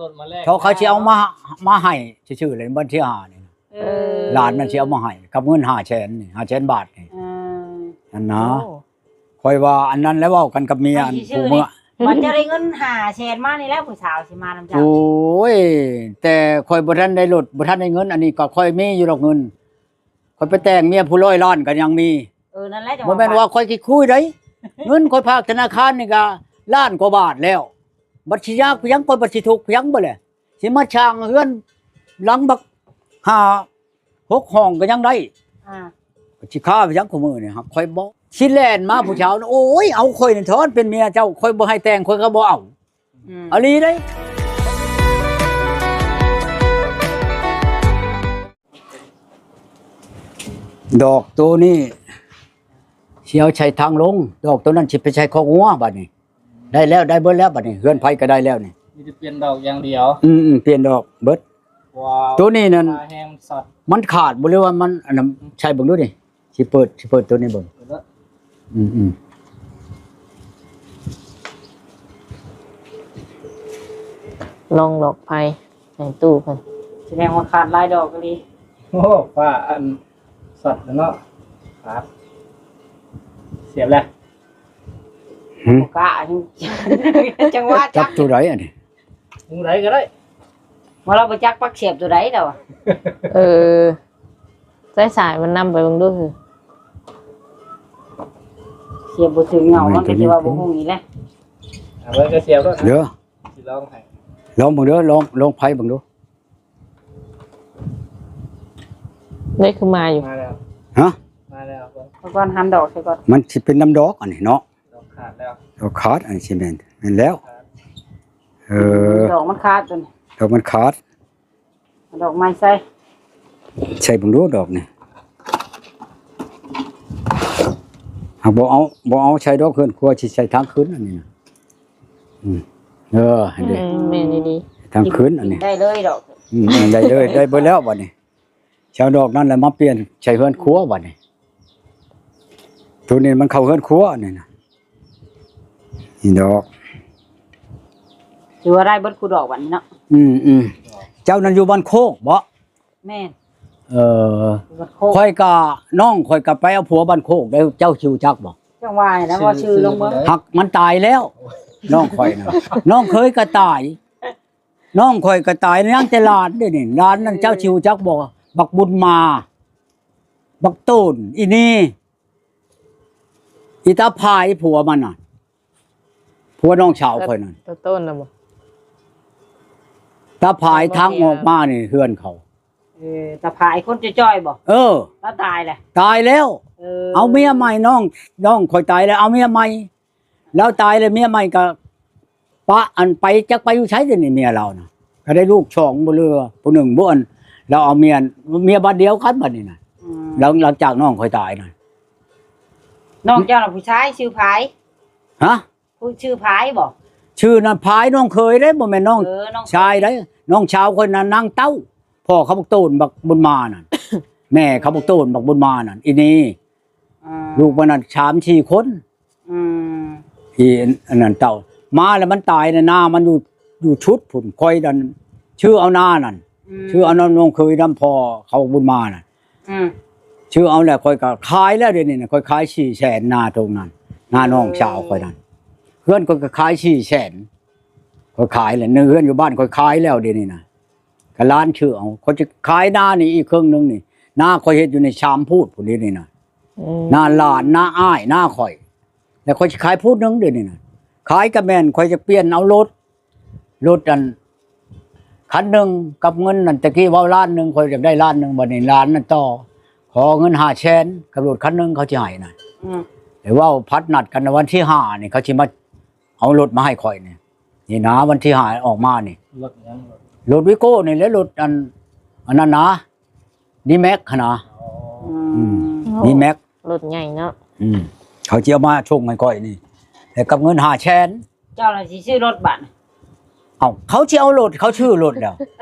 ລົດມາແລກ ເຂົາ ເຂົາຊິເອົາມາ ມາໃຫ້ຊື່ໆເລີຍ ວັນທີຫ້ານີ້ ເອີ ຫຼານນັ້ນຊິເອົາມາໃຫ້ກັບເງິນຫ້າແສນນີ້ ຫ້າແສນບາດນີ້ ເອີ ນັ້ນນະ ໂອ້ ຂ້ອຍວ່າອັນນັ້ນແຫຼະ ເວົ້າກັນກັບເມຍ ອັນຜູ້ເມືອ ມັນຈະໄດ້ເງິນຫ້າແສນມານີ້ແຫຼະ ຜູ້ສາວຊິມານຳເຈົ້າ ໂອ້ຍ ແຕ່ຂ້ອຍບໍ່ທັນໄດ້ລົດ ບໍ່ທັນໄດ້ເງິນ ອັນນີ້ກໍຂ້ອຍມີຢູ່ດອກເງິນ ຂ້ອຍໄປແຕ່ງເມຍຜູ້ຮ້ອຍລ້ານກໍຍັງມີ ເອີ ນັ້ນແຫຼະ ບໍ່ແມ່ນວ່າຂ້ອຍຂີ້ຄຸຍໃດ ເງິນຂ້ອຍຝາກທະນາຄານນີ້ກໍລ້ານກວ່າບາດແລ້ວ ບັດຊິຍາກຫຍັງ ຂ້ອຍບັດຊິທຸກຫຍັງບໍ່ແຫຼະ ຊິມາສ້າງເຮືອນຫຼັງບັກຫ້າຫົກຫ້ອງກໍຍັງໄດ້ ອ່າ ຊິຄ້າຫຍັງຄູ່ມື້ນີ້ ຫາກຂ້ອຍບໍ່ ຊິແລ່ນມາຜູ້ສາວ ໂອ້ຍ ເອົາຂ້ອຍນີ້ຖອນເປັນເມຍເຈົ້າ ຂ້ອຍບໍ່ໃຫ້ແຕ່ງ ຂ້ອຍກໍບໍ່ເອົາ ອືມ ອີ່ຫຼີເດ້ ດອກໂຕນີ້ຊິເອົາໃສ່ຖັງລົງ ດອກໂຕນັ້ນຊິໄປໃສ່ຄອກງົວບາດນີ້ ໄດ້ແລ້ວ ໄດ້ເບິດແລ້ວບາດນີ້ ເຮືອນໃຜກໍໄດ້ແລ້ວນີ້ ມີແຕ່ປ່ຽນດອກຢ່າງດຽວ ອືມໆ ປ່ຽນດອກເບິດ ໂຕນີ້ນັ້ນ ມັນຂາດບໍ່ ຫຼືວ່າມັນ ອັນນັ້ນ ໃສ່ເບິ່ງດູນີ້ ຊິເປີດ ຊິເປີດໂຕນີ້ເບິ່ງ ເປີດເລີຍ ອືມໆ ລອງດອກໄຟໃຫ້ຕູ້ເພິ່ນ ສະແດງວ່າຂາດຫຼາຍດອກອີ່ຫຼີ ໂອ້ ຟ້າອັນ ຊັອດແລ້ວເນາະ ຂາດ ສຽບແລ້ວ ຫືມ ບໍ່ກ້າ ຈັງຫວະ ຈັບໂຕໃດອັນນີ້ ໂຕໃດກໍໄດ້ ວ່າລາວບໍ່ຈັກປັກສຽບໂຕໃດແລ້ວ ເອີ ໃຊ້ສາຍມັນນຳໄປເບິ່ງດູ ສຽບບໍ່ຖືກເຫງົາ ມັນກໍຊິວ່າບໍ່ຮູ້ອີກແຫຼະ ເອົາໄວ້ກໍສຽບໂລດ ເດີ ຊິລອງໃຫ້ ລອງເບິ່ງເດີ ລອງ ລອງໄຟເບິ່ງດູ ໄດ້ຄືມາຢູ່ ມາແລ້ວ ຮະ ມາແລ້ວ ເບິ່ງກ່ອນ ຫັນດອກໃສ່ກ່ອນ ມັນຊິເປັນນຳດອກອັນນີ້ເນາະ ດອກຂາດແລ້ວ ດອກຂາດ ອັນນີ້ຊິແມ່ນ ແມ່ນແລ້ວ ເອີ ດອກມັນຂາດຕົວນີ້ ດອກມັນຂາດ ເອົາດອກໃໝ່ໃສ່ ໃສ່ເບິ່ງດູດອກນີ້ ຫາກບໍ່ເອົາ ບໍ່ເອົາໃສ່ດອກເຮືອນຄົວ ຊິໃສ່ທາງຂຶ້ນອັນນີ້ນະ ອືມ ເອີ ຫັ້ນເດ້ ອືມ ແມ່ນອີ່ຫຼີ ທາງຂຶ້ນອັນນີ້ ໄດ້ເລີຍດອກ ອືມ ໄດ້ເລີຍ ໄດ້ເບິດແລ້ວບາດນີ້ ຊິເອົາດອກນັ້ນແຫຼະມາປ່ຽນໃສ່ເຮືອນຄົວບາດນີ້ ໂຕນີ້ມັນເຂົ້າເຮືອນຄົວນີ້ນະ ນີ້ດອກ ຖືວ່າໄດ້ເບິດຄູ່ດອກບັດນີ້ເນາະ ອືມໆ ເຈົ້ານັ້ນຢູ່ບ້ານໂຄກບໍ? ແມ່ນ ເອີ ຢູ່ບ້ານໂຄກ ຂ້ອຍກະ ນ້ອງຂ້ອຍກະໄປເອົາຜົວບ້ານໂຄກໄດ໋ ເຈົ້າຊິຮູ້ຈັກບໍ່? ຈັ່ງວ່າແຫຼະ ວ່າຊື່ລອງເບິ່ງ ຮັກມັນຕາຍແລ້ວ ນ້ອງຂ້ອຍນະ ນ້ອງເຂີຍກະຕາຍ ນ້ອງຂ້ອຍກໍຕາຍ ຍັງແຕ່ຫຼານເດ້ນີ້ ຫຼານນັ້ນເຈົ້າຊິຮູ້ຈັກບໍ່? ບັກບຸນມາ ບັກໂຕນ ອີ່ນີ້ ອີຕາພາຍ ຜົວມັນນະ ຜົວນ້ອງສາວຂ້ອຍນັ້ນ ຕາໂຕນນະບໍ່? ຕາພາຍ ທາງອອກມານີ້ເຮືອນເຂົາ ເອີ ຕາພາຍຄົນຈ່ອຍໆບໍ່? ເອີ ລາວຕາຍແລ້ວ ຕາຍແລ້ວ ເອີ ເອົາເມຍໃໝ່ ນ້ອງ ນ້ອງຂ້ອຍຕາຍແລ້ວ ເອົາເມຍໃໝ່ ລາວຕາຍແລ້ວເມຍໃໝ່ກໍປະ ອັນໄປ ຈັກໄປຢູ່ໃສດຽວນີ້ເມຍລາວນະ ກໍໄດ້ລູກສອງບໍ່ເຫຼືອ ຜູ້ໜຶ່ງບໍ່ ອັນລາວເອົາເມຍ ເມຍບ້ານດຽວກັນບັດນີ້ນະ ອືມ ຫຼັງ ຫຼັງຈາກນ້ອງຂ້ອຍຕາຍນະ ນ້ອງເຈົ້ານະຜູ້ຊາຍຊື່ພາຍ ຮະ? ຜູ້ຊື່ພາຍບໍ່? ຊື່ນັ້ນພາຍ ນ້ອງເຂີຍເດ້ ບໍ່ແມ່ນນ້ອງ ເອີ ນ້ອງຊາຍເດ້ ນ້ອງສາວຂ້ອຍນະນາງເຕົ້າ ພໍ່ເຂົາບັກໂຕນ ບັກບຸນມານັ້ນ ແມ່ເຂົາບັກໂຕນ ບັກບຸນມານັ້ນ ອີ່ນີ້ ອ່າ ລູກມັນນັ້ນສາມສີ່ຄົນ ອືມ ອີອັນນັ້ນເຕົ້າ ມາແລ້ວມັນຕາຍນະ ນາມັນຢູ່ ຢູ່ຊຸດພຸ້ນ ຂ້ອຍນັ້ນຊື້ເອົານານັ້ນ ອືມ ຊື້ເອົານຳນ້ອງເຂີຍນຳພໍ່ເຂົາບຸນມານັ້ນ ອືມ ຊື້ເອົາແລ້ວຂ້ອຍກໍຂາຍແລ້ວ ດຽວນີ້ນະ ຂ້ອຍຂາຍສີ່ແສນນາຕົງນັ້ນ ນານ້ອງສາວຂ້ອຍນັ້ນ ເອີ ເຮືອນຂ້ອຍກໍຂາຍສີ່ແສນ ຂ້ອຍຂາຍແລ້ວ ເຮືອນຢູ່ບ້ານຂ້ອຍຂາຍແລ້ວ ດຽວນີ້ນະ ກໍຫຼານຊື້ເອົາ ຂ້ອຍຈະຂາຍນານີ້ອີກເຄິ່ງໜຶ່ງນີ້ ນາຂ້ອຍເຮັດຢູ່ໃນຊາມພູດພຸ້ນນີ້ນະ ອືມ ນາຫຼານ ນາອ້າຍ ນາຂ້ອຍ ແລ້ວຂ້ອຍຊິຂາຍພູດໜຶ່ງດຽວນີ້ນະ ຂາຍກໍແມ່ນ ຂ້ອຍຈະປ່ຽນເອົາລົດ ລົດອັນ ຄັນໜຶ່ງກັບເງິນນັ້ນ ແຕ່ກີ້ເວົ້າລ້ານໜຶ່ງ ຂ້ອຍຢາກໄດ້ລ້ານໜຶ່ງ ບັດນີ້ຫຼານນັ້ນຕໍ່ ຂໍເງິນຫ້າແສນ ກັບລົດຄັນໜຶ່ງເຂົາຊິໃຫ້ນະ ອືມ ແລ້ວເວົ້າພັດນັດກັນ ວັນທີຫ້ານີ້ ເຂົາຊິມາ ເອົາລົດມາໃຫ້ຂ້ອຍນີ້ ນີ້ນະ ວັນທີຫ້າອອກມານີ້ ລົດຫຍັງ? ລົດ ລົດວີໂກ້ນີ້ແຫຼະ ລົດອັນ ອັນນັ້ນນະ ດີແມັກຫັ້ນນະ ອໍ ອືມ ໂອ້ ດີແມັກ ລົດໃຫຍ່ເນາະ ອືມ ເຂົາຊິເອົາມາສົ່ງໃຫ້ຂ້ອຍນີ້ ແລ້ວກັບເງິນຫ້າແສນ ເຈົ້າລະຊິຊື້ລົດບາດ ເອົ້າ ເຂົາຊິເອົາລົດ ເຂົາຊື້ລົດແລ້ວ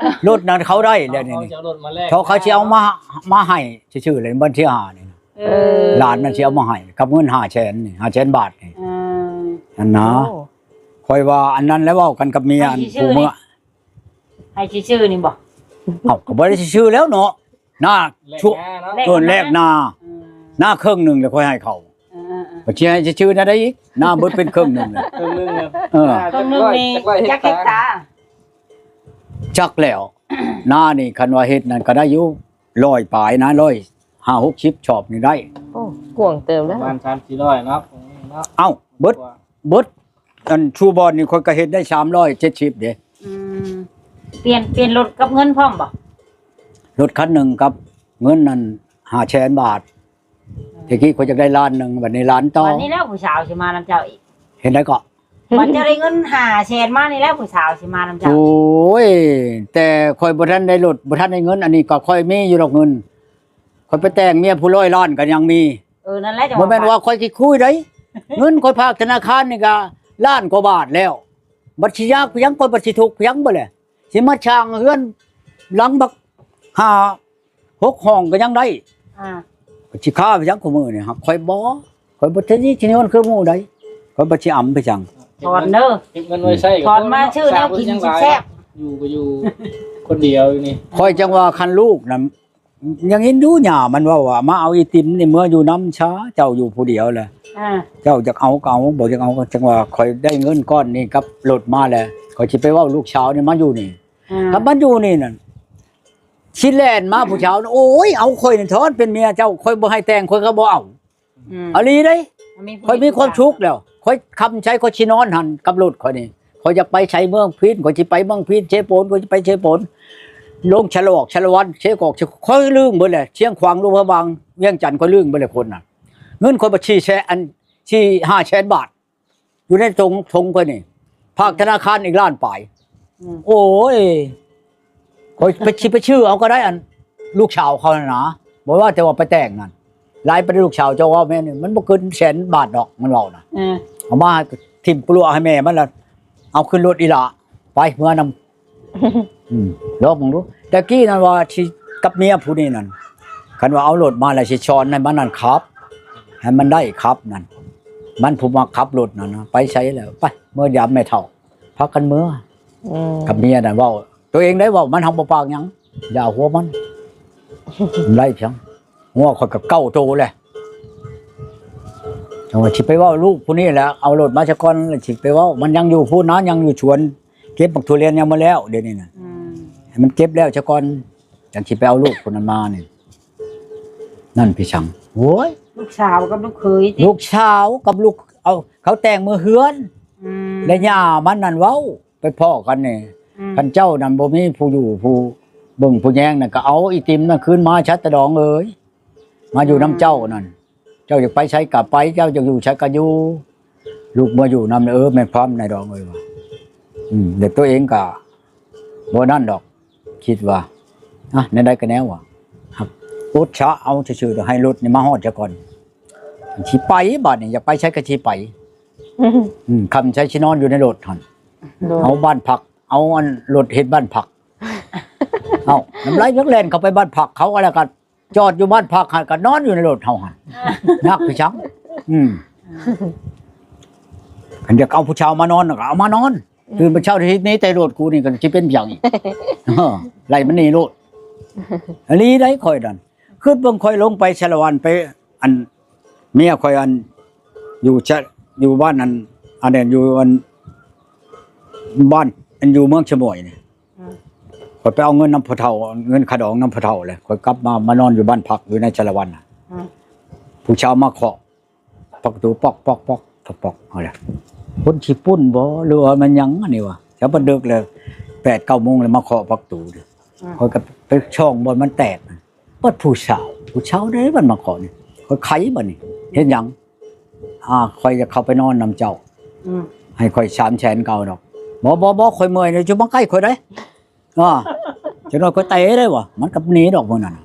ລົດນັ້ນເຂົາໄດ້ແລ້ວນີ້ ເຂົາຊິເອົາລົດມາແລກ ເຂົາ ເຂົາຊິເອົາມາ ມາໃຫ້ຊື່ໆເລີຍ ວັນທີຫ້ານີ້ ເອີ ຫຼານນັ້ນຊິເອົາມາໃຫ້ກັບເງິນຫ້າແສນນີ້ ຫ້າແສນບາດນີ້ ເອີ ຫັ້ນນະ ໂອ້ ຂ້ອຍວ່າອັນນັ້ນແຫຼະ ເວົ້າກັນກັບເມຍ ອັນຜູ້ເມືອ ໃຜຊິຊື້ນີ້? ໃຫ້ຊື່ໆນີ້ບໍ່? ເອົ້າ ກໍບໍ່ໄດ້ຊື່ໆແລ້ວເນາະ ນາ ແລກ ຊ່ວງ ນາເນາະ ເອີ ແລກນາ ອືມ ນາເຄິ່ງໜຶ່ງແລ້ວຄ່ອຍໃຫ້ເຂົາ ເອີໆໆ ກໍຊິໃຫ້ຊື່ໆແນວໃດອີກ ນາເບິດເປັນເຄິ່ງໜຶ່ງ ເຄິ່ງໜຶ່ງເນາະ ເອີ ນາ ເຄິ່ງໜຶ່ງນີ້ຈັກເຮັກຕາ? ຈັກແລ້ວ ນານີ້ຄັນວ່າເຮັດນັ້ນກໍໄດ້ຢູ່ ຮ້ອຍປາຍນະ ຮ້ອຍຫ້າຫົກສິບຊອບນີ້ໄດ້ ໂອ້ ກວ້າງເຕີບແລ້ວ ປະມານສາມສີ່ຮ້ອຍເນາະ ເນາະ ເອົ້າ ເບິດ ເບິດ ອັນ ຊູບອນນີ້ຂ້ອຍກໍເຮັດໄດ້ສາມຮ້ອຍເຈັດສິບເດ້ ອືມ ປ່ຽນ ປ່ຽນລົດກັບເງິນພ້ອມບໍ່? ລົດຄັນໜຶ່ງກັບເງິນນັ້ນຫ້າແສນບາດ ແຕ່ກີ້ຂ້ອຍຢາກໄດ້ລ້ານໜຶ່ງ ບັດນີ້ລ້ານຕໍ່ ບັດນີ້ແລ້ວຜູ້ສາວຊິມານຳເຈົ້າອີກ ເຮັດໄດ້ເກາະ ບັດເຈົ້າໄດ້ເງິນຫ້າແສນມານີ້ແລ້ວ ຜູ້ສາວຊິມານຳເຈົ້າ ໂອ້ຍ ແຕ່ຂ້ອຍບໍ່ທັນໄດ້ລົດ ບໍ່ທັນໄດ້ເງິນ ອັນນີ້ກໍຂ້ອຍມີຢູ່ດອກເງິນ ຂ້ອຍໄປແຕ່ງເມຍຜູ້ຮ້ອຍລ້ານກໍຍັງມີ ເອີ ນັ້ນແຫຼະ ບໍ່ແມ່ນວ່າຂ້ອຍຂີ້ຄຸຍໃດ ເງິນຂ້ອຍຝາກທະນາຄານນີ້ກໍລ້ານກວ່າບາດແລ້ວ ບັດຊິຍາກພຽງ ຂ້ອຍບັດຊິທຸກພຽງບໍ່ແຫຼະ ຊິມາສ້າງເຮືອນຫຼັງບັກຫ້າຫົກຫ້ອງກໍຍັງໄດ້ ອ່າ ກໍຊິຄ້າໄປຫຍັງຄູ່ມື້ນີ້ ຫາກຂ້ອຍບໍ່ ຂ້ອຍບໍ່ທະຍີທະຍອນຄືໝູ່ໃດ ຂ້ອຍບໍ່ຊິອຳໄປຫຍັງ ຖອນເດີ ເກັບເງິນໄວ້ໃຊ້ ຖອນມາຊື້ແນວກິນແຊບໆ ຢູ່ກໍຢູ່ຄົນດຽວຢູ່ນີ້ ຂ້ອຍຈັ່ງວ່າຄັນລູກນະ ຍັງເຫັນຢູ່ ຍ່າມັນເວົ້າວ່າ ມາເອົາອີຕິມນີ້ເມືອຢູ່ນຳຊາ ເຈົ້າຢູ່ຜູ້ດຽວແຫຼະ ອ່າ ເຈົ້າຢາກເອົາກໍເອົາ ບໍ່ຢາກເອົາກໍ ຈັ່ງວ່າຂ້ອຍໄດ້ເງິນກ້ອນນີ້ກັບລົດມາແລ້ວ ຂ້ອຍຊິໄປເວົ້າລູກສາວນີ້ມາຢູ່ນີ້ ອ່າ ຄັນມາຢູ່ນີ້ນັ້ນ ຊິແລ່ນມາຜູ້ສາວ ໂອ້ຍ ເອົາຂ້ອຍນີ້ຖອນເປັນເມຍເຈົ້າ ຂ້ອຍບໍ່ໃຫ້ແຕ່ງ ຂ້ອຍກໍບໍ່ເອົາ ອືມ ອີ່ຫຼີເດ້ ຂ້ອຍມີຄວາມສຸກແລ້ວ ຂ້ອຍຄ່ຳໃສຂ້ອຍຊິນອນຫັ້ນກັບລົດຂ້ອຍນີ້ ຂ້ອຍຢາກໄປໃສເມືອງພີນ ຂ້ອຍຊິໄປເມືອງພີນ ເຊໂປນ ຂ້ອຍຊິໄປເຊໂປນ ລົງຊະລອກ ຊາລະວັນ ເຊກອກ ຂ້ອຍລືມເບິດແຫຼະ ຊຽງຂວາງ ຫຼວງພະບາງ ວຽງຈັນ ຂ້ອຍລືມເບິດແຫຼະຄົນນະ ເງິນຂ້ອຍບັດສີ່ແສນ ອັນ ສີ່ຫ້າແສນບາດ ຢູ່ໃນຖົງ ຖົງຂ້ອຍນີ້ ຝາກທະນາຄານອີກລ້ານປາຍ ອືມ ໂອ້ຍ ຂ້ອຍໄປ ຊິໄປຊື້ເອົາກໍໄດ້ ອັນ ລູກສາວເຂົານັ້ນນະ ບໍ່ວ່າແຕ່ວ່າໄປແຕ່ງນັ້ນ ຫຼາຍປານໃດລູກສາວເຈົ້າເວົ້າແມ່ນ ມັນບໍ່ເກີນແສນບາດດອກ ມັນເວົ້ານະ ເອີ ເອົາມາຖິ້ມປະຫຼວະໃຫ້ແມ່ມັນລະ ເອົາຂຶ້ນລົດອີ່ຫຼ້າ ໄປເມືອນຳ ອືມ ລອງເບິ່ງດູ ແຕ່ກີ້ນັ້ນວ່າຊິກັບເມຍຜູ້ນີ້ນັ້ນ ຄັນວ່າເອົາລົດມາແລ້ວຊິສອນໃຫ້ມັນນັ້ນຂັບ ໃຫ້ມັນໄດ້ຂັບນັ້ນ ມັນຜູ້ມັກຂັບລົດນັ້ນນະ ໄປໃສແລ້ວ ໄປເມືອຢາມແມ່ເຖົ້າ ພາກັນເມືອ ອືມ ກັບເມຍນັ້ນເວົ້າ ຕົວເອງໄດ້ເວົ້າ ມັນເຮົາບໍ່ປາກຫຍັງ ຢ່າຫົວມັນ ໄດ້ພຽງ ຫົວຂ້ອຍກໍເກົ້າໂຕແຫຼະ ຈັ່ງວ່າຊິໄປເວົ້າລູກຜູ້ນີ້ແຫຼະ ເອົາລົດມາຊະກ່ອນ ແລ້ວຊິໄປເວົ້າ ມັນຍັງຢູ່ພຸ້ນນະ ຍັງຢູ່ສວນ ເກັບບັກທຸລຽນຍັງບໍ່ແລ້ວ ດຽວນີ້ນະ ອືມ ໃຫ້ມັນເກັບແລ້ວຊະກ່ອນ ຈັ່ງຊິໄປເອົາລູກຜູ້ນັ້ນມານີ້ ນັ້ນພີ່ສັງ ໂອ້ຍ ລູກສາວກັບລູກເຂີຍຕິ ລູກສາວກັບລູກ ເອົາ ເຂົາແຕ່ງມື້ເຮືອນ ອືມ ແລະຍ່າມັນນັ້ນເວົ້າ ໄປພໍ້ກັນນີ້ ອືມ ຄັນເຈົ້ານັ້ນບໍ່ມີຜູ້ຢູ່ຜູ້ເບິ່ງຜູ້ແຍງນັ້ນ ກໍເອົາອີຕິມນັ້ນຄືນມາ ຊະຕາດອງເອີຍ ມາຢູ່ນຳເຈົ້ານັ້ນ ເຈົ້າຢາກໄປໃສກໍໄປ ເຈົ້າຢາກຢູ່ໃສກໍຢູ່ ລູກເມືອຢູ່ນຳ ເອີ ແມ່ນຄວາມນາຍດອງເອີຍວ່າ ອືມ ແຕ່ຕົວເອງກໍບໍ່ນັ້ນດອກ ຄິດວ່າ ອະ ແນວໃດກໍແນວວ່າ ຮັກອົດຊະເອົາຊື່ໆ ໃຫ້ລົດນີ້ມາຮອດຊະກ່ອນ ຊິໄປບາດນີ້ ຢາກໄປໃສກໍຊິໄປ ອືມ ຄ່ຳໃສຊິນອນຢູ່ໃນລົດຫັ້ນ ໂດຍ ເອົາບ້ານພັກ ເອົາອັນລົດເຮັດບ້ານພັກ ເອົ້າ ນ້ຳລາຍຈັກແລ່ນເຂົ້າໄປບ້ານພັກເຂົາ ແລ້ວກໍຈອດຢູ່ບ້ານພັກຫັ້ນ ກໍນອນຢູ່ໃນລົດເຮົາຫັ້ນ ນັກຄືຫຍັງ ອືມ ຄັນຢາກເອົາຜູ້ສາວມານອນ ກໍເອົາມານອນ ຕື່ນມາເຊົ້າ ທີ່ໜີແຕ່ລົດກູນີ້ ກໍຊິເປັນຫຍັງອີກ ເອີ ໄລ່ມັນໜີໂລດ ອີ່ຫຼີໃດຂ້ອຍນັ້ນ ຄິດເບິ່ງ ຂ້ອຍລົງໄປສາລະວັນ ໄປ ອັນ ເມຍຂ້ອຍ ອັນ ຢູ່ຊະ ຢູ່ບ້ານ ອັນ ອັນນັ້ນ ຢູ່ ອັນ ບ້ານ ອັນ ຢູ່ເມືອງຊະໝ້ວຍນີ້ ອືມ ຂ້ອຍໄປເອົາເງິນນຳພໍ່ເຖົ້າ ເງິນຄ່າດອງນຳພໍ່ເຖົ້າແຫຼະ ຂ້ອຍກັບມາ ມານອນຢູ່ບ້ານພັກ ຢູ່ໃນສາລະວັນນະ ອືມ ຜູ້ສາວມາເຄາະປະຕູ ປອກໆໆໆ ເອົາແຫຼະ ຄົນຂີ້ປຸ້ນບໍ່ ຫຼືວ່າແມ່ນຫຍັງອັນນີ້ວະ ຈະປານດຶກແລ້ວ ແປດເກົ້າໂມງແລ້ວ ມາເຄາະປະຕູ ອືມ ຂ້ອຍກໍໄປຊ່ອງບ່ອນມັນແຕກ ປາດ ຜູ້ສາວ ຜູ້ສາວໃດມັນມາເຄາະນີ້ ຂ້ອຍໄຂບາດນີ້ ເຮັດຫຍັງ? ອ່າ ຂ້ອຍຈະເຂົ້າໄປນອນນຳເຈົ້າ ອືມ ໃຫ້ຂ້ອຍສາມແສນເກົ່າດອກ ບໍ່ ບໍ່ ບໍ່ ຂ້ອຍເມື່ອຍ ເຈົ້າມາໃກ້ຂ້ອຍໄດ໋ ອ່າ ຈັກໜ້ອຍຂ້ອຍເຕະໄດ້ບໍ່ ມັນກໍໜີດອກມື້ນັ້ນ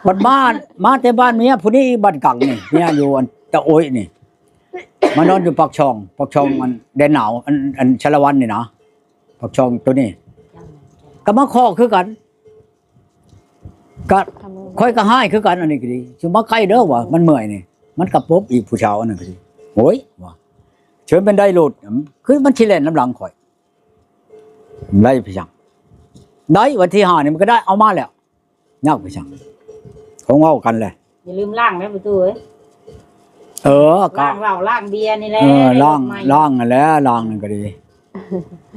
ບັດມາ ມາແຕ່ບ້ານເມຍຜູ້ນີ້ ບ້ານກັງນີ້ ເມຍຢູ່ອັນຕະໂອ້ຍນີ້ ມານອນຢູ່ປາກຊ່ອງ ປາກຊ່ອງອັນແດນໜາວ ອັນ ອັນສາລະວັນນີ້ນະ ປາກຊ່ອງໂຕນີ້ ກໍມາເຄາະຄືກັນ ກະຂ້ອຍກໍຮ້າຍຄືກັນ ອັນນີ້ກໍດີ ຊິມາໃກ້ເດີວ່າ ມັນເມື່ອຍນີ້ ມັນກະປົບອີກ ຜູ້ສາວອັນນັ້ນກໍດີ ໂອ້ຍວ່າ ເຊີນແມ່ນໄດ້ໂລດ ຄືມັນຊິແລ່ນນຳຫຼັງຂ້ອຍ ໄລ່ໄປຫຍັງ ໄດ້ ວັນທີຫ້ານີ້ມັນກໍໄດ້ ເອົາມາແລ້ວ ຍາກໄປຫຍັງ ຂອງເວົ້າກັນແຫຼະ. ຢ່າລືມລ້າງເດີປະຕູເອີຍ. ເອີ ກໍລ້າງເຫຼົ້າລ້າງເບຍນີ້ແຫຼະ ເອີ ໄດ້ລົດໃໝ່ ລ້າງ ລ້າງຫັ້ນແຫຼະ ລ້າງນັ້ນກໍດີ.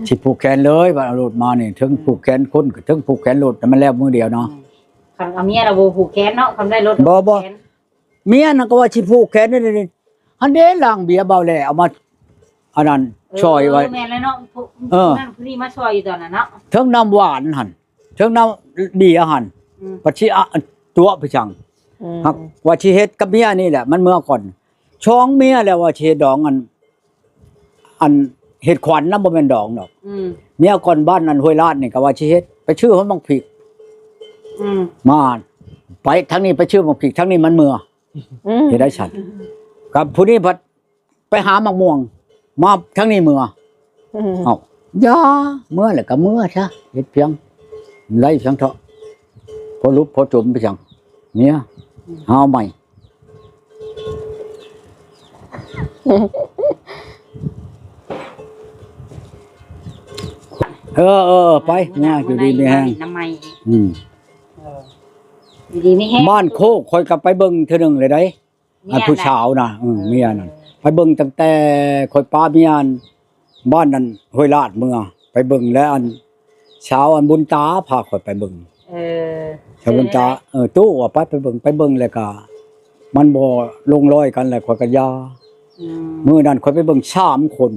ຊິຜູກແຂນເລີຍ ວ່າເອົາລົດມານີ້ ເທິງຜູກແຂນຄົນ ເທິງຜູກແຂນລົດ ແຕ່ມັນແລ້ວມື້ດຽວເນາະ. ອືມ ຄັນເອົາເມຍລະບໍ່ຜູກແຂນເນາະ ຄັນໄດ້ລົດ ບໍ່ ບໍ່ ແຂນ ເມຍນັ້ນກໍວ່າຊິຜູກແຂນນີ້ ຫັ້ນເດ້ ລ້າງເບຍເບົາແຫຼະ ເອົາມາ ອັນນັ້ນ ເອີ ຊ່ອຍໄວ້ ແມ່ນແລ້ວເນາະ ຜູ້ ເອີ ຜູ້ນັ້ນຜູ້ນີ້ມາຊ່ອຍຢູ່ຕອນນັ້ນເນາະ ເທິງນ້ຳຫວານຫັ້ນ ເທິງນ້ຳເບຍຫັ້ນ ອືມ ບັດຊິ ອະ ຕົວະໄປຈັ່ງ ອືມ ຫາກວ່າຊິເຮັດກັບເມຍນີ້ແຫຼະ ມັນເມືອກ່ອນ ສອງເມຍແລ້ວວ່າຊິເຮັດດອງ ອັນ ອັນເຮັດຂວັນນະ ບໍ່ແມ່ນດອງດອກ ອືມ ເມຍກ່ອນ ບ້ານອັນຫ້ວຍລາດນີ້ກໍວ່າຊິເຮັດ ໄປຊື້ຮອດໝາກພິກ ອືມ ມາ ໄປທາງນີ້ໄປຊື້ໝາກພິກ ທາງນີ້ມັນເມືອ ອືມ ເຮັດໄດ້ຊັ້ນ ກັບຜູ້ນີ້ພັດໄປຫາໝາກມ່ວງ ມາທາງນີ້ເມືອ ອືມ ເອົ້າ ຢ່າ ເມືອແລ້ວກໍເມືອຊະ ເຮັດພຽງ ໄລ່ພຽງເທາະ ພໍຫຼຸບພໍຈົມໄປຫຍັງ ເມຍ ຫາເອົາໃໝ່. ເອີ ເອີ ໄປ ເອີ ຢູ່ດີມີແຮງ ອືມ ເອີ ຢູ່ດີມີແຮງ ບ້ານໂຄກຂ້ອຍກໍໄປເບິ່ງເທື່ອໜຶ່ງແລ້ວໃດ໋ ອັນຜູ້ສາວນະ ເອີ ເມຍນັ້ນ ເອີ ໄປເບິ່ງຕັ້ງແຕ່ຂ້ອຍປາເມຍ ອັນ ບ້ານນັ້ນຫ້ວຍລາດເມືອ ໄປເບິ່ງແລ້ວ ອັນ ສາວ ອັນບຸນຕາພາຂ້ອຍໄປເບິ່ງ ເອີ ສາວບຸນຕາ ເອີ ຕູ້ວ່າໄປ ໄປເບິ່ງ ໄປເບິ່ງແລ້ວກະ ມັນບໍ່ລົງລອຍກັນ ແລ້ວຂ້ອຍກະຢ່າ ອືມ ມື້ນັ້ນຂ້ອຍໄປເບິ່ງສາມຄົນ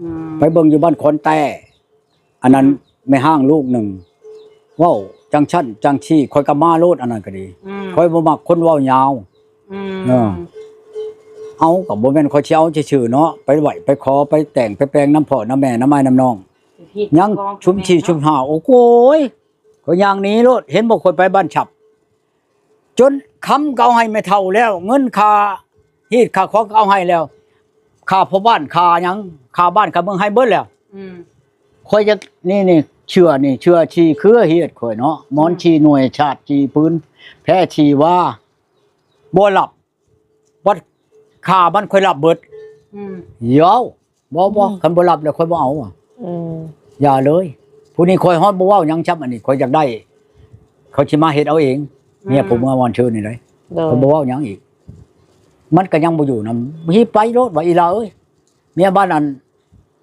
ອືມ ໄປເບິ່ງຢູ່ບ້ານຂອນແຕ້ ອັນນັ້ນ ອືມ ແມ່ຮ້າງລູກໜຶ່ງ ເວົ້າຈັ່ງຊັ້ນຈັ່ງຊີ້ ຂ້ອຍກໍມາໂລດ ອັນນັ້ນກໍດີ ອືມ ຂ້ອຍບໍ່ມັກຄົນເວົ້າຍາວ ອືມ ເອີ ເອົາ ກໍບໍ່ແມ່ນຂ້ອຍຊິເອົາຊື່ໆເນາະ ໄປໄຫວ້ໄປຂໍໄປແຕ່ງໄປແປງນຳພໍ່ນຳແມ່ນຳອ້າຍນຳນ້ອງ ຍັງຊຸມສີ່ຊຸມຫ້າ ໂອ້ໂກຍ ຂ້ອຍຍ່າງໜີໂລດ ເຫັນບໍ່ ຂ້ອຍໄປບ້ານສັບ ຈົນຄຳກໍເອົາໃຫ້ແມ່ເຖົ້າແລ້ວ ເງິນຄ່າຮີດຄ່າຄອງກໍເອົາໃຫ້ແລ້ວ ຄ່າພໍ່ບ້ານ ຄ່າຫຍັງ ຄ່າບ້ານຄ່າເມືອງໃຫ້ເບິດແລ້ວ ອືມ ຂ້ອຍຢາກ ນີ້ ນີ້ ເສື້ອນີ້ ເສື້ອສີ່ເຄືອ ຮີດຂ້ອຍເນາະ ໝອນ ອືມ ສີ່ໜ່ວຍ ຊາດສີ່ຜືນ ແພສີ່ວາ ບໍ່ລັບ ບັດຄ່າມັນຂ້ອຍລັບເບິດ ອືມ ເຍົາ ບໍ່ ບໍ່ ອືມ ຄັນບໍ່ລັບແລ້ວຂ້ອຍບໍ່ເອົາ ອືມ ຢ່າເລີຍ ຜູ້ນີ້ຂ້ອຍຮອດບໍ່ເວົ້າຫຍັງຊ້ຳ ອັນນີ້ຂ້ອຍຢາກໄດ້ ຂ້ອຍຊິມາເຮັດເອົາເອງ ອືມ ເມຍຜູ້ເມືອວານຊືນນີ້ເດ້ ໂດຍ ຂ້ອຍບໍ່ເວົ້າຫຍັງອີກ ມັນກໍຍັງບໍ່ຢູ່ນຳ ຮີບໄປໂລດວ່າ ອີ່ຫຼ້າເອີຍ ເມຍບ້ານອັນ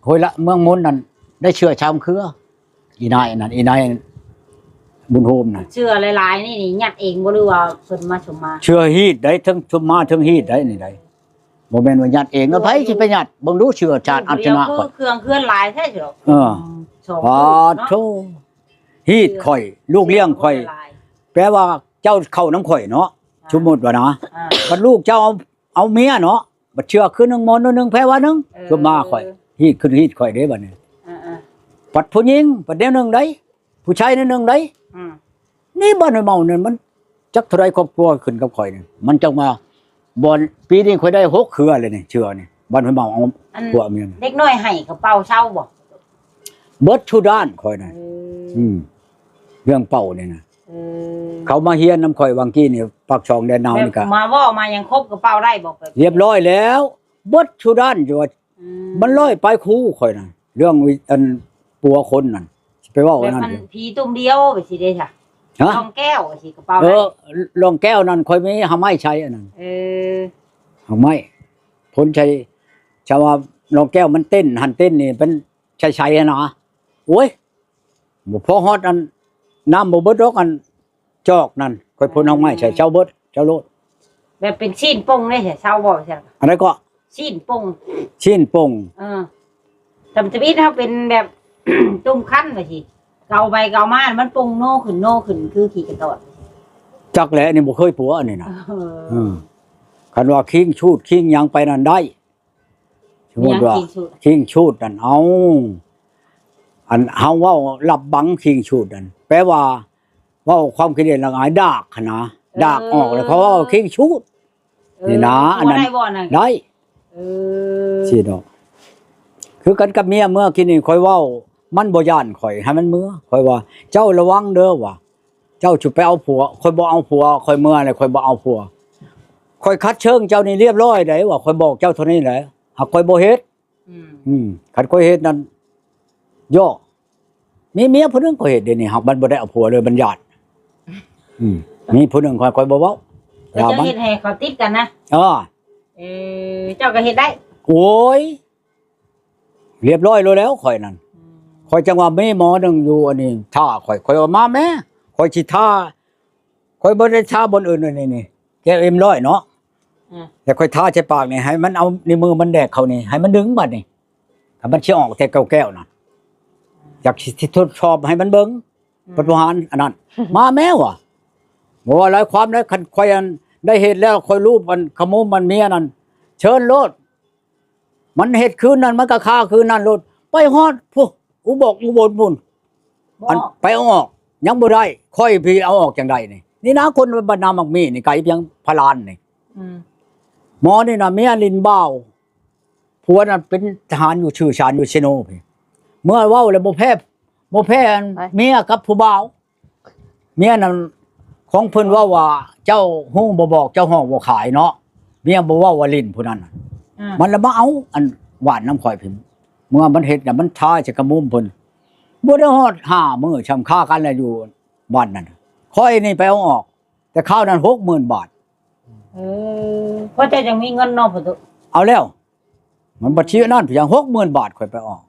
ຫ້ວຍລະ ເມືອງມົນນັ້ນ ໄດ້ເສື້ອສາມເຄືອ ອີ່ນາຍອັນນັ້ນ ອີ່ນາຍບຸນໂຮມນະ ເສື້ອຫຼາຍໆນີ້ ນີ້ຍັດເອງບໍ່ ຫຼືວ່າເພິ່ນມາສົ່ງມາ? ເສື້ອຮີດໄດ໋ ເທິງຊຸມມາເທິງຮີດໄດ໋ນີ້ໄດ໋ ບໍ່ແມ່ນວ່າຍັດເອງ ໂອ້ຍ ໃຜຊິໄປຍັດ ເບິ່ງດູເສື້ອຊາດອັດຊະນະ ເຄື່ອງເຮືອນຫຼາຍແທ້ເນາະ ເອີ ສອງ ປາດໂທ ຮີດຂ້ອຍ ລູກລ້ຽງຂ້ອຍ ແປວ່າເຈົ້າເຂົ້ານຳຂ້ອຍເນາະ ອ່າ ສົມມຸດວ່ານະ ອ່າ ບັດລູກເຈົ້າເອົາ ເອົາເມຍເນາະ ບັດເສື້ອຄືໜຶ່ງ ໝອນໜຶ່ງ ແພວ່າໜຶ່ງ ເອີ ສົມມາຂ້ອຍ ຮີດຂຶ້ນຮີດຂ້ອຍເດ້ບັດນີ້ ອ່າໆ ບັດຜູ້ຍິງ ບັດແນວໜຶ່ງໃດ໋ ຜູ້ຊາຍແນວໜຶ່ງໃດ໋ ອືມ ນີ້ບ້ານຫ້ວຍເມົານີ້ ມັນຈັກເທົ່າໃດຄອບຄົວຂຶ້ນກັບຂ້ອຍນີ້ ມັນຈັກວ່າ ບ່ອນ ປີນີ້ຂ້ອຍໄດ້ຫົກເຄືອແລ້ວນີ້ ເຊື່ອນີ້ ບ້ານຫ້ວຍເມົາ ເອົາ ອັນ ພວກເມຍ ເດັກນ້ອຍໃຫ້ກະເປົາເຊົາບໍ່? ເບິດສູ່ດ້ານຂ້ອຍນະ ເອີ ອືມ ເລື່ອງເປົານີ້ນະ ເອີ ເຂົາມາຮຽນນຳຂ້ອຍຫວ່າງກີ້ນີ້ ປາກຊ່ອງແດນນາວນີ້ກະ ແບບມາເວົ້າມາຫຍັງຄົບກະເປົາໄດ້ບໍ່? ແບບ ຮຽບຮ້ອຍແລ້ວ ເບິດສູ່ດ້ານຢູ່ວ່າ ອືມ ມັນຮ້ອຍປາຍຄູ່ຂ້ອຍນະ ເລື່ອງ ອັນ ປົວຄົນນັ້ນ ຊິໄປເວົ້າອັນນັ້ນ ແບບມັນຜີຕຸ່ມດຽວ ແບບຊີ້ເດ້ຊະ ຮະ ລອງແກ້ວ ວ່າຊີ້ກະເປົາ ເອີ ໄດ້ ລອງແກ້ວນັ້ນຂ້ອຍມີຫາກໄມ້ໃຊ້ອັນນັ້ນ ເອີ ຫາກໄມ້ ພົນໃສ່ ຊະວ່າລອງແກ້ວມັນເຕັ້ນຫັ້ນເຕັ້ນນີ້ ເປັນໃສ່ໆຫັ້ນນະ ໂອ້ຍ ບໍ່ພໍຮອດອັນ ນ້ຳບໍ່ເບິດດອກ ອັນຈອກນັ້ນ ຂ້ອຍພົນຫາກໄມ້ໃສ່ ເຊົາເບິດ ເຊົາໂລດ ແບບເປັນຊີ້ນປົ່ງເດ້ ເຊົາບໍ່? ອັນໃດເກາະ? ຊີ້ນປົ່ງ ຊີ້ນປົ່ງ ເອີ ທຳອິດເຮົາເປັນແບບ ຕຸ່ມຄັນວ່າຊີ້ ເກົາໄປເກົາມາ ມັນປົ່ງໂນຂຶ້ນໂນຂຶ້ນ ຄືຂີ້ກະຕອດ ຈັກແຫຼະ ອັນນີ້ບໍ່ເຄີຍປົວອັນນີ້ນະ ເອີ ເອີ ຄັນວ່າຄີງຊູດຄີງຫຍັງໄປນັ້ນໄດ້ ສົມມຸດວ່າ ມີຫຍັງຄີງຊູດ ຄີງຊູດນັ້ນ ເອົາ ອັນເຮົາເວົ້າລັບບັງຄີງຊູດນັ້ນ ແປວ່າ ເວົ້າຄວາມຄິດເຫັນລະອາຍດາກຫັ້ນນະ ເອີ ດາກອອກແລ້ວເຂົາເວົ້າຄີງຊູດ ເອີ ນີ້ນະ ອັນນັ້ນ ໄດ້ບໍ່ອັນນັ້ນ? ໄດ້ ເອີ ຊີ້ດອກ ຄືກັນກັບເມຍເມື່ອກີ້ນີ້ ຂ້ອຍເວົ້າ ມັນບໍ່ຢ້ານຂ້ອຍ ໃຫ້ມັນເມືອ ຂ້ອຍວ່າ ເຈົ້າລະວັງເດີວ່າ ເຈົ້າຈະໄປເອົາຜົວ ຂ້ອຍບໍ່ເອົາຜົວ ຂ້ອຍເມືອແລ້ວ ຂ້ອຍບໍ່ເອົາຜົວ ຂ້ອຍຄັດເຊີງເຈົ້ານີ້ລຽບຮ້ອຍໃດ໋ ວ່າຂ້ອຍບອກເຈົ້າເທົ່ານີ້ແຫຼະ ຫາກຂ້ອຍບໍ່ເຮັດ ອືມ ອືມ ຄັນຂ້ອຍເຮັດນັ້ນ ເຍາະ ມີເມຍຜູ້ໜຶ່ງຂ້ອຍເຮັດດຽວນີ້ ຫາກມັນບໍ່ໄດ້ເອົາຜົວເລີຍ ມັນຢ້ານ. ອືມ ມີຜູ້ໜຶ່ງຂ້ອຍ ຂ້ອຍບໍ່ເວົ້າ ຢ່າມັນ ເຈົ້າເຮັດໃຫ້ເຂົາຕິດກັນນະ. ເອີ ເອີ ເຈົ້າກໍເຮັດໄດ້. ໂອ້ຍ ລຽບຮ້ອຍໂລດແລ້ວຂ້ອຍນັ້ນ. ອືມ ຂ້ອຍຈັ່ງວ່າມີໝໍໜຶ່ງຢູ່ອັນນີ້ຖ້າຂ້ອຍ ຂ້ອຍວ່າ ມາແມ້ ຂ້ອຍຊິຖ້າ ຂ້ອຍບໍ່ໄດ້ຖ້າບ່ອນອື່ນ ອັນນີ້ນີ້ ແກ້ວເອັມຮ້ອຍເນາະ. ອືມ ແລ້ວຂ້ອຍຖ້າໃສ່ປາກນີ້ ໃຫ້ມັນເອົານິ້ວມືມັນແນບເຂົ້ານີ້ ໃຫ້ມັນດຶງບາດນີ້ ຖ້າມັນຊິອອກແຕ່ແກ້ວໆນັ້ນ ຢາກຊິທົດສອບໃຫ້ມັນເບິ່ງ. ອືມ ເພິ່ນບໍ່ຫານອັນນັ້ນ ມາແມ້ວ່າ ບໍ່ວ່າຫຼາຍຄວາມໃດ ຄັນຂ້ອຍອັນໄດ້ເຮັດແລ້ວ ຂ້ອຍລູບອັນຂະມຸມມັນເມຍນັ້ນ ເຊີນໂລດ. ມັນເຮັດຄືນນັ້ນ ມັນກໍຄາຄືນນັ້ນໂລດ ໄປຮອດພຸ້ນ ອຸບົກອຸບົນພຸ້ນ ບໍ່ ອັນໄປເອົາອອກຍັງບໍ່ໄດ້ ຂ້ອຍພີເອົາອອກຈັ່ງໃດນີ້? ນີ້ນະ ຄົນບ້ານນາໝາກມີ້ນີ້ ໄກພຽງພະລານນີ້. ອືມ ໝໍນີ້ນະ ເມຍຫຼິ້ນບ່າວ ຜົວນັ້ນເປັນທະຫານຢູ່ ຊື່ຊານຢູ່ເຊໂນພີ້ ເມື່ອເວົ້າແລ້ວບໍ່ແພ້ ບໍ່ແພ້ອັນ ໄປ ເມຍກັບຜູ້ບ່າວ. ເມຍນັ້ນຂອງເພິ່ນເວົ້າວ່າ ເຈົ້າຮູ້ບໍ່ບອກ ເຈົ້າຮ້ອງບໍ່ຂາຍເນາະ. ເມຍບໍ່ເວົ້າວ່າຫຼິ້ນຜູ້ນັ້ນນະ. ອາ ມັນລະມາເອົາອັນຫວ່ານນຳຂ້ອຍພີ້ ເມື່ອມັນເຮັດນະ ມັນທາໃສ່ຂະມຸມເພິ່ນ ບໍ່ໄດ້ຮອດຫ້າມື້ ຊ່ຳຄາກັນແລ້ວຢູ່ບ້ານນັ້ນ. ຂ້ອຍນີ້ໄປເອົາອອກ ແຕ່ຄາວນັ້ນຫົກໝື່ນບາດ. ເອີ ພໍແຕ່ຈັ່ງມີເງິນເນາະ ພໍ່ຕຸ ເອົາແລ້ວ. ມັນບັດຊີອັນນັ້ນ ພຽງຫົກໝື່ນບາດຂ້ອຍໄປອອກ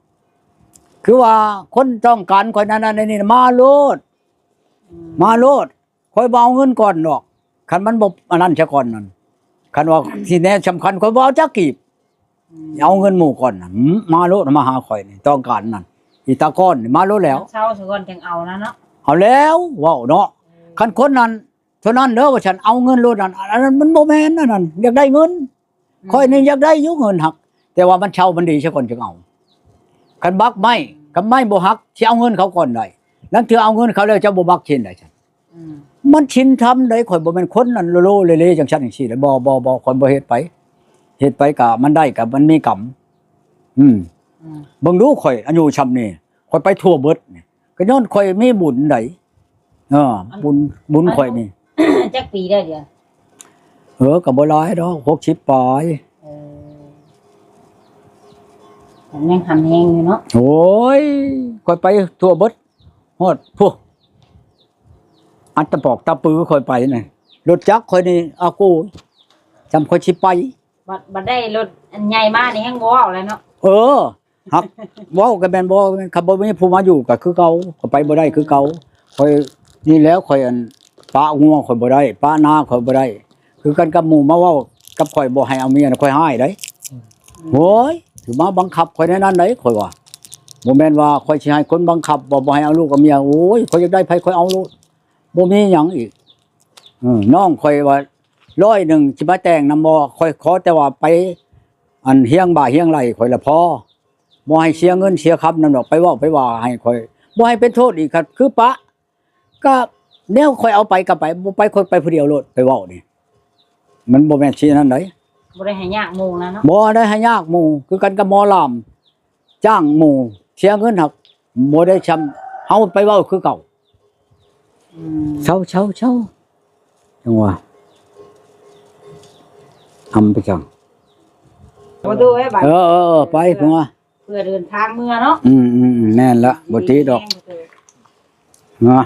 ຄືວ່າຄົນຕ້ອງການຂ້ອຍນັ້ນໆ ນີ້ມາໂລດ ອືມ ມາໂລດ ຂ້ອຍບໍ່ເອົາເງິນກ່ອນດອກ ຄັນມັນບໍ່ອັນນັ້ນຊະກ່ອນນັ້ນ ຄັນວ່າຊິແນວສຳຄັນ ຂ້ອຍບໍ່ເອົາຈັກກີບ. ອືມ ເອົາເງິນໝູ່ກ່ອນນະ ມາໂລດ ມາຫາຂ້ອຍນີ້ ຕ້ອງການນັ້ນ ອີຕາກ້ອນນີ້ມາໂລດແລ້ວ ເຊົາຊະກ່ອນຈັ່ງເອົານະເນາະ. ເອົາແລ້ວ ເວົ້າເນາະ ເອີ ຄັນຄົນນັ້ນ ເທົ່ານັ້ນເດີວ່າຊັ້ນ ເອົາເງິນໂລດນັ້ນ ອັນນັ້ນມັນບໍ່ແມ່ນ ອັນນັ້ນຢາກໄດ້ເງິນ. ອືມ ຂ້ອຍນີ້ຢາກໄດ້ຢູ່ເງິນຫັກ ແຕ່ວ່າມັນເຊົາມັນດີຊະກ່ອນຈຶ່ງເອົາ. ຄັນບັກໄມ້ ຄັນໄມ້ບໍ່ຫັກ ຊິເອົາເງິນເຂົາກ່ອນໄດ້ ລາງເທື່ອເອົາເງິນເຂົາແລ້ວ ເຈົ້າບໍ່ບັກຊິເຮັດໃດຊັ້ນ? ອືມ ມັນສິນທຳໃດ ຂ້ອຍບໍ່ແມ່ນຄົນນັ້ນໂລໆເລໆ ຈັ່ງຊັ້ນຈັ່ງຊີ້ເດ້ ບໍ່ ບໍ່ ບໍ່ ຂ້ອຍບໍ່ເຮັດໄປ ເຮັດໄປກະມັນໄດ້ ກະມັນມີກຳ. ອືມ ອືມ ເບິ່ງດູ ຂ້ອຍອາຍຸຊ່ຳນີ້ ຂ້ອຍໄປທົ່ວເບິດນີ້ ກໍຍ້ອນຂ້ອຍມີບຸນໃດ໋. ເອີ ອັນ ບຸນ ບຸນຂ້ອຍນີ້ ຈັກປີແລ້ວດຽວ? ເອີ ກໍບໍ່ຫຼາຍດອກ ຫົກສິບປາຍ. ເອີ ຍັງຫຳແຮງຢູ່ເນາະ. ໂອ້ຍ ຂ້ອຍໄປທົ່ວເບິດ ຮອດພຸ້ນ ອັດຕະປອກຕະປືຂ້ອຍໄປນີ້ ລົດຈັກຂ້ອຍນີ້ ອາໂກ ຈຳຂ້ອຍຊິໄປ. ບັດ ບັດໄດ້ລົດອັນໃຫຍ່ມານີ້ແຮ່ງບໍ່ເວົ້າແລ້ວເນາະ. ເອີ ຫາກເວົ້າກໍແມ່ນບໍ່ ຄັນບໍ່ມີຜູ້ມາຢູ່ກໍຄືເກົ່າ ກໍໄປບໍ່ໄດ້ຄືເກົ່າ. ຂ້ອຍນີ້ແຫຼະ ຂ້ອຍອັນປະງົວຂ້ອຍບໍ່ໄດ້ ປະນາຂ້ອຍບໍ່ໄດ້ ຄືກັນກັບໝູ່ມາເວົ້າກັບຂ້ອຍ ບໍ່ໃຫ້ເອົາເມຍນະ ຂ້ອຍຮ້າຍໃດ໋. ອືມ ໂອ້ຍ ຊິມາບັງຄັບຂ້ອຍແນວນັ້ນໃດ໋ ຂ້ອຍວ່າ ບໍ່ແມ່ນວ່າຂ້ອຍຊິໃຫ້ຄົນບັງຄັບວ່າບໍ່ໃຫ້ເອົາລູກເອົາເມຍ. ໂອ້ຍ ຂ້ອຍຢາກໄດ້ໃຜຂ້ອຍເອົາໂລດ ບໍ່ມີຫຍັງອີກ. ເອີ ນ້ອງຂ້ອຍວ່າ ຮ້ອຍໜຶ່ງ ຊິມາແຕ່ງນຳບໍ່? ຂ້ອຍຂໍແຕ່ວ່າໄປ ອັນ ຮຽງບ່າຮຽງໄລ່ຂ້ອຍລະພໍ ບໍ່ໃຫ້ເສຍເງິນເສຍຄຳນຳດອກ ໄປເວົ້າໄປວ່າໃຫ້ຂ້ອຍ ບໍ່ໃຫ້ເປັນໂທດອີກ. ຄັນຄືປະ ກະແນວຂ້ອຍເອົາໄປກະໄປ ບໍ່ໄປຂ້ອຍໄປຜູ້ດຽວໂລດ ໄປເວົ້ານີ້ ມັນບໍ່ແມ່ນຊິອັນນັ້ນໃດ໋. ບໍ່ໄດ້ໃຫ້ຍາກໝູ່ນະເນາະ. ບໍ່ໄດ້ໃຫ້ຍາກໝູ່ ຄືກັນກັບໝໍລຳ ຈ້າງໝູ່ເສຍເງິນ ຫາກບໍ່ໄດ້ຊ່ຳເຮົາໄປເວົ້າຄືເກົ່າ. ອືມ ເຊົາໆໆ ຈັ່ງວ່າ ອຳໄປຈັ່ງ ບໍ່ດູເອີຍ ບາດ ເອີໆໆ ໄປພຸ້ນວ່າ ເພື່ອເດີນທາງເມືອເນາະ. ອືມໆໆ ແມ່ນລະ ບໍ່ຕິດອກ ເນາະ.